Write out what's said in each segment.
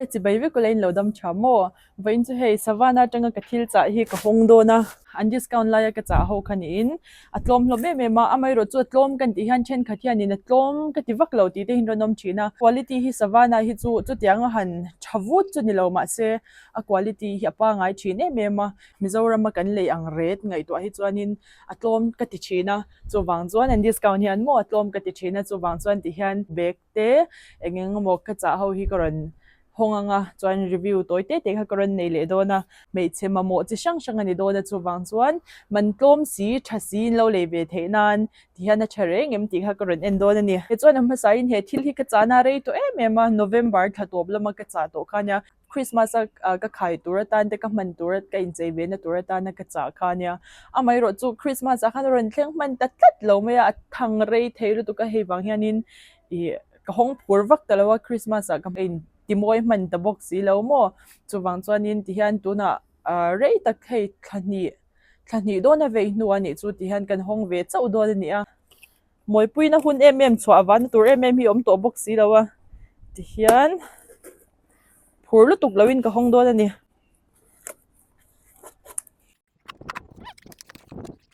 Chibai vek ula in lo dam tha maw? Vawiin chu hei Savannah atanga ka thil chah hi ka hawng dawn a, an discount laia ka chah ho kha niin a tlawm hlawm em em a, amaherawh chu a tlawm kan tih hian thenkhat hianin a tlawm ka ti vak lo tih te hi an rawn awm thin a, quality hi Savannah hi chu chutiang a han tha vut chu ni lo mahse a quality hi a pangai thin em em a, Mizorama kan lei ang ret ngaihtuah hi chuanin a tlawm ka ti thin a, chuvang chuan an discount hian maw a tlawm ka ti thin a, chuvang chuan ti hian bag te eng eng emaw ka chah ho hi ka rawn hawng ang a chuan review tawi te te kha ka rawn nei leh dawn a hmeichhe mamawh chi hrang hrang a ni dawn a chuvang chuan man tlawm si tha si in lo lei ve theih nan ti hian a tha reng em tih kha ka rawn en dawn a ni tichuan a hmasa in he thil hi ka chahna rei tawh em em a November thla tawp lama ka chah tawh kha nia. Christmas a ka khai tur atan te ka hman tur a ka inchei ve na tur atana ka chah kha ania. Amaherawh chu Christmas ah khan a rawn thleng hman ta tlat lo mai a, a thang rei thei lutuk a hei vang hianin ih ka hawng phur vak ta lo a Christmas ah ka intimawi hman ta bawk si lo maw. Chuvang chuanin tihian tunah ah rei tak hei thla hnih thla hnih dawn a vei hnu a nih chu tihian kan hawng ve chauh dawn a ni a. Mawipuina hun em em chhuah vana tur em em hi a awm tawh bawk si lo a tihian phur lutuk loin ka hawng dawn a ni.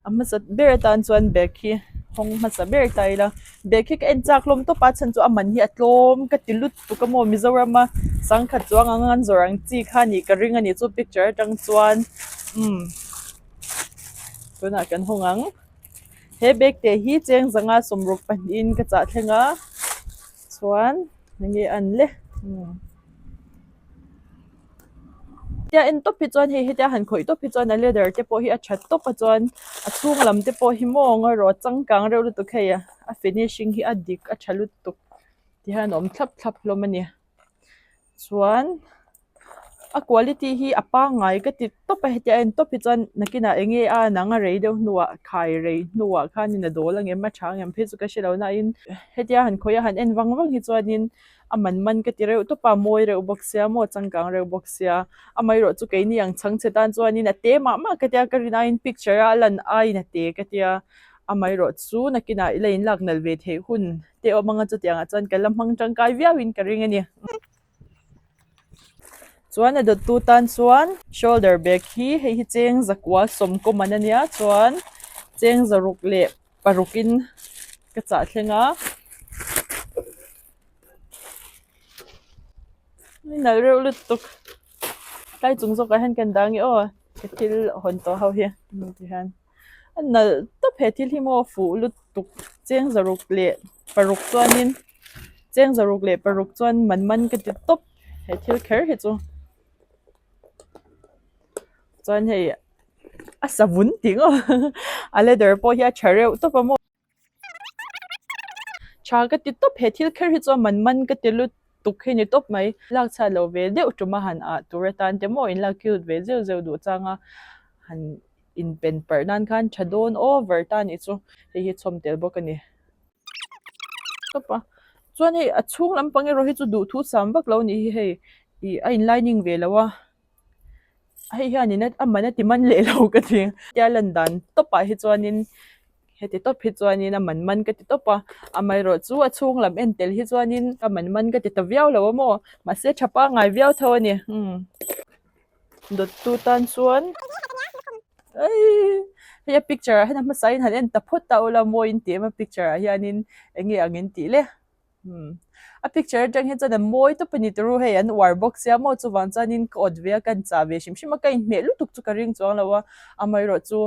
A hmasa ber atan chuan bag hi hawng hmasa ber ta ila bag hi ka en chak hlawm tawp a chhan chu a man hi a tlawm ka ti lutuk a maw Mizoram a sangkhat chuang ang an zawrh ang chi kha nih ka ring a ni chu picture atang chuan umm tunah kan hawng ang. He bag te hi cheng zanga sawmruk pahnihin ka chah thleng a chuan enge an le hetia en tawp hi chuan hei hetia han khawih tawp hi chuan a leather te pawh hi a that tawp a chuan a chhung lam te pawh hi maw ngarawh a changkang reuh lutuk hei a finishing hi a dik a tha lutuk ti hian a awm thlap thlap hlawm a ni. Chuan a quality hi a pangngai ka ti tawp a hetia a en tawp hi chuan nakinah eng nge a an ang a rei deuh hnuah khai rei hnuah khanin a dawl ang em a tha ang em phei chu ka hre lo nain hetia han khawih a han en vang vang hi chuanin a man man ka ti reuh tawp a mawi reuh bawk sia maw changkang reuh bawk sia amaherawh chu keini ang chhangchhe tan chuanin a te mah mah ka tia ka rin aiin picture a lan aiin a te ka tia amaherawh chu nakinah ila inlak nalh ve theih hun. Te awm anga chutiang ah chuan ka la hmang tangkai viau in ka ring a ni. Chuan a dawttu tan chuan shoulder bag hi hei hi cheng zakua sawmkawm an ania chuan cheng zaruk leh paruk in ka chah thleng a. Nalh reuh lutuk tlai chung zawkah hian kan dah ang e aw ka thil hawn tawh ho hi tihian. A nalh tawp he thil hi maw fuh lutuk cheng zaruk leh paruk chuanin cheng zaruk leh paruk chuan man man ka ti tawp he thil kher hi chu chuan hei a savun tih ngawt a leather pawh hi a tha reuh tawp a maw. Tha ka ti tawp he thil kher hi chuan man man ka ti lutuk hi ni tawp mai. Lak chhiat lo ve deuh tuma han ah tur atan te maw in lak cute ve zeuh zeuh duh chang a han in pen parh nan khan tha dawn over ta anih chu hei hi chhawm tel bawk a ni tawp a. Chuan hei a chhung lampang erawh hi chu duhthu sam vak lo anih hi hei ih a in lining ve lo a. Hei hianin a man a ti man leh lo ka ti. Tia lan dan tawpah hi chuanin heti tawp hi chuanin a man man ka ti tawp a, amaherawh chu a chhung lam en tel hi chuanin a man man ka ti ta viau lo a maw mahse tha pangngai viau tho a ni umm dawttu tan chuan eii hei a picture ah hian a hmasa in han en ta phawt ta ula mawi in tih em a picture ah hianin eng nge ang in tih le. Umm a picture atang hian chuan a mawi tawp a ni turu hei an uar bawk sia maw chuvang chuanin ka awt ve a ka inchah ve hrim hrim a ka inhmeh lutuk chu ka ring chuang lo a amaherawh chu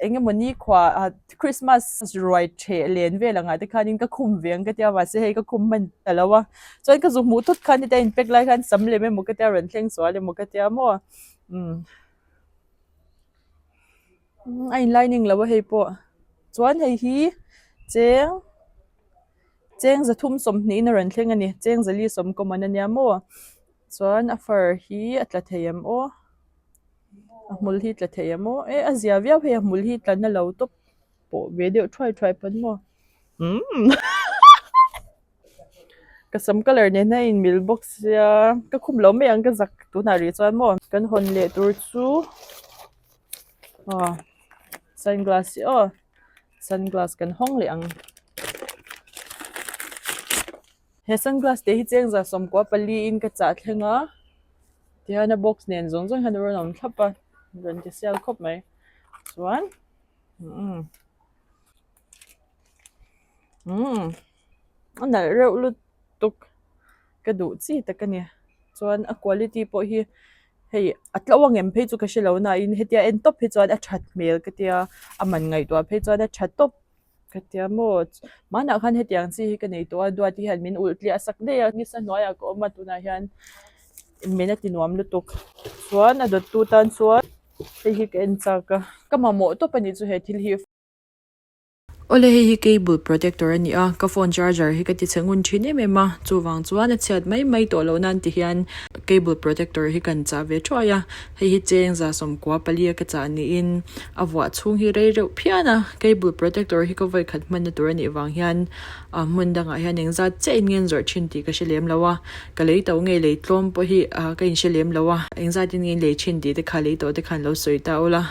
eng emaw nikhua ah Christmas ruai theh len vel angah te khanin ka khum ve ang ka tia mahse hei ka khum hman ta lo a chuan ka zu hmuh thut khan heta in pack lai khan sam lem emaw ka tia rawn thleng sual emaw ka tia maw umm a in lining lo a hei pawh chuan hei hi cheng. Cheng zathum sawmhnihin a rawn thleng a ni. Cheng zali sawm common a nia maw? Chuan a fur hi a tla thei em aw? A hmul hi tla thei em aw? E a zia viau hei a hmul hi tla na lo tawp pawh ve deuh thuai thuai pawn maw? Umm ka sam colour nen hian a inmil bawk sia ka khum lo mai ang ka zak tunah rih chuan maw? Kan hawn leh tur chu aw sunglass hi aw. Sunglass kan hawng leh ang. He sunglass te hi chengza sawmkua pali in ka chah thleng a. Tihian a box nen zawng zawng hian a rawn awm thlap a rawn ti sial khawp mai chuan umm umm a nalh reuh lutuk ka duh chi tak a ni chuan a quality pawh hi hei a tlo ang em phei chu ka hre lo na in hetia en tawp hi chuan a that hmel ka tia a man ngaihtuah phei chuan a tha tawp. Ka tia maw? Hmanah khan hetiang chi hi ka nei tawh a, Duati hian min ulh tliah sak daih a, nisa hnuaiah ka awm a, tunah hian min a ti nuam lutuk. Chuan a dawttu tan chuan hei hi ka en chak a, ka mamawh tawp a nih chu he thil hi. Awle hei hi cable protector a ni a, ka phone charger hi ka ti chhe ngun thin em em a, chuvang chuan a chhiat mai mai tawh loh nan ti hian cable protector hi kan chah ve thuai a, hei hi cheng za sawmkua pali a ka chah niin A vuah chhung hi rei reuh phian a, cable protector hi ka vawi khat hmanna tur a nih vang hian a hmun dangah hian engzat chiah in nge an zawrh thin tih ka hre lem lo a, ka lei to nge lei tlawm pawh hi ka inhre lem lo a, engzat in nge in lei thin tih te kha lei tawh te khan lo sawi ta ula.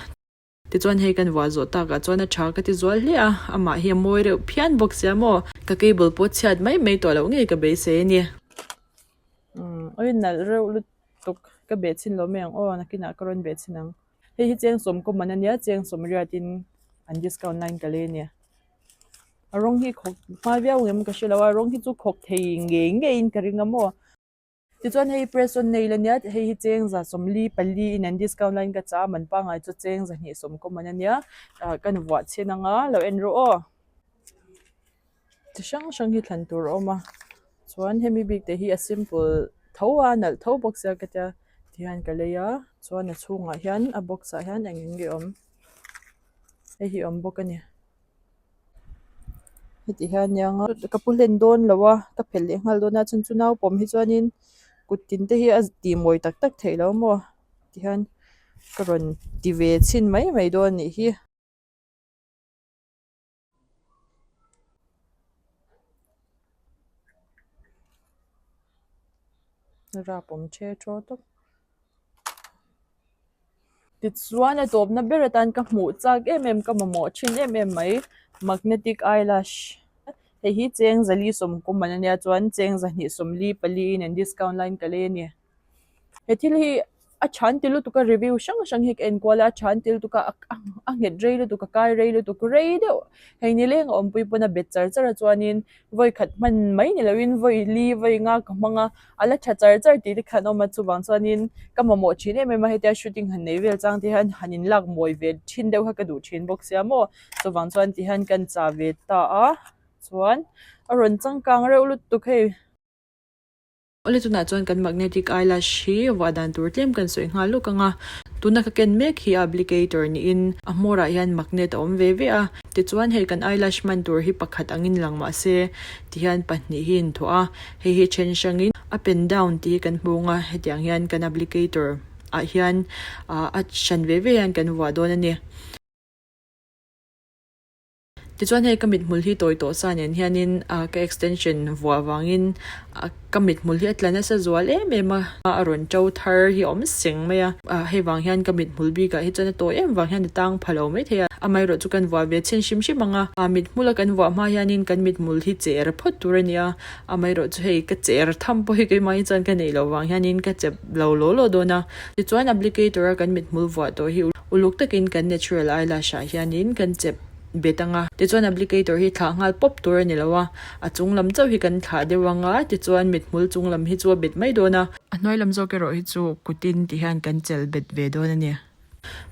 Tichuan hei kan vuah zawh takah chuan a tha ka ti zual hle a, amah hi a mawi reuh phian bawk sia maw, ka cable pawh chhiat mai mai tawh loh ngei ka beisei a ni. Umm awi nalh reuh lutuk ka beh chhin lo mai ang aw nakinah ka rawn beh chhin ang. Hei hi cheng sawm kawm an ania cheng sawm riatin an discount line ka lei ania a rawng hi khawk hma viau ngem ka hrelo a rawng hi chu khawk thei ngei ngeiin ka ring a maw tichuan hei press on nail ania hei hi cheng za sawmli pali in an discount line ka chah a man pangngai chu cheng zahnih sawm kawm an ania ah kan vuah chhin anga lo en rawh aw. Chi hrang hrang hi thlan tur a awm a chuan hemi bik te hi a simple tho a nalh tho bawk sia ka tia tihian ka lei a chuan a chhungah hian a box ah hian eng eng nge awm hei hi a awm bawk a ni heti hian a niang a ka pu hlen dawn lo a ka phelh leh nghal dawn a chhan chu naupawm hi chuanin kut tin te hi a tih mawi tak tak theih lo maw tihian ka rawn ti ve chhin mai mai dawn a nih hi. Rap awm the thaw tawp. Tichuan a tawpna ber atan ka hmuh chak em em ka mamawh thin em em mai magnetic eyelash hei hi cheng zali sawmkum an ania chuan cheng zahnih sawmli pali in an discount line ka lei a ni. He thil hi a than ti lutuk a review hrang hrang hi ka en kual a a than ti lutuk a a nghet rei lutuk a kai rei lutuk rei deuh hei nileng a awmpui pawn a bet char char a chuanin vawi khat hman mai ni loin vawi li vawi nga ka hmang a a la tha char char tih te kha an awm a chuvang chuanin ka mamawh thin em em a hetia shooting han nei vel chang te hian han in lak mawi ve thin deuh kha ka duh thin bawk sia maw chuvang chuan ti hian kan chah ve ta a chuan a rawn changkang reuh lutuk hei. Awle tunah chuan kan magnetic eyelash hi vuah dan tur tlem kan sawi nghal lawk ang a, tuna ka ken mek hi a applicator niin a hmawrah hian magnet a awm ve ve a, tichuan hei kan eyelash hman tur hi pakhat angin lang mahse tihian pahnih hi inthuah a, hei hi then hrangin up and down tih hi kan hmu ang a, hetiang hian kan applicator ah hian a hran ve ve hian kan vuah dawn a ni. Tichuan hei ka mithmul hi tawi tawh sa nen hianin ah ka extension vuah vangin ah ka mithmul hi a tla nasa zual em em a, a rawn to thar hi a awm seng mai a, ah hei vang hian ka mithmul bikah hi chuan a tawi em vang hian a tang pha lo maithei a, amaherawh chu kan vuah ve chhin hrim hrim ang a, ah mithmula kan vuah hma hianin kan mithmul hi cher phawt tur a ni a, amaherawh chu hei ka cher tham pawh hi keimah hi chuan ka neih loh vang hianin ka chep lo law law dawn a, tichuan applicator a kan mithmul vuah tawh hi uluk takin kan natural eyelash ah hianin kan chep. Bet anga tichuan applicator hi thlah nghal pawp tur a ni lo a, a chung lam chauh hi kan thlah deuh anga tichuan mithmul chung lam hi chu a bet mai dawn a. A hnuai lam zawk erawh hi chu kutin ti hian kan chelh bet ve dawn a ni.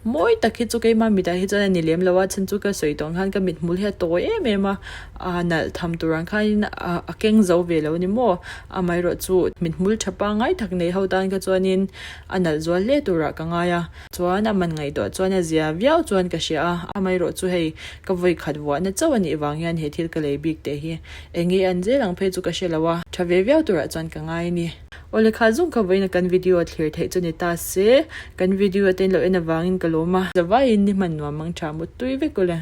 Mawi tak hi chu keimah mitah hi chuan a ni lem lo a, chhan chu ka sawi tawh ang khan ka mithmul hi a tawi em em a, a nalh tham tur ang khanin a keng zo ve lo a ni maw? Amaherawh chu mithmul tha pangngai tak nei ho tan kha chuanin a nalh zual hle turah ka ngai a. Chuan a man ngaihtuah chuan a zia viau chuan ka hria a, amaherawh chu hei ka vawi khat vuahna chauh a nih vang hian he thil ka lei bik teh hi eng nge an zel ang phei chu ka hre lo a, tha ve viau turah chuan ka ngai a ni. Awle kha zung kha vawiin a kan video thlir theih chu ni ta se, kan video te in lo en avangin ka lawm a, zavaiin ni hman nuam mang tha muttui vek ule.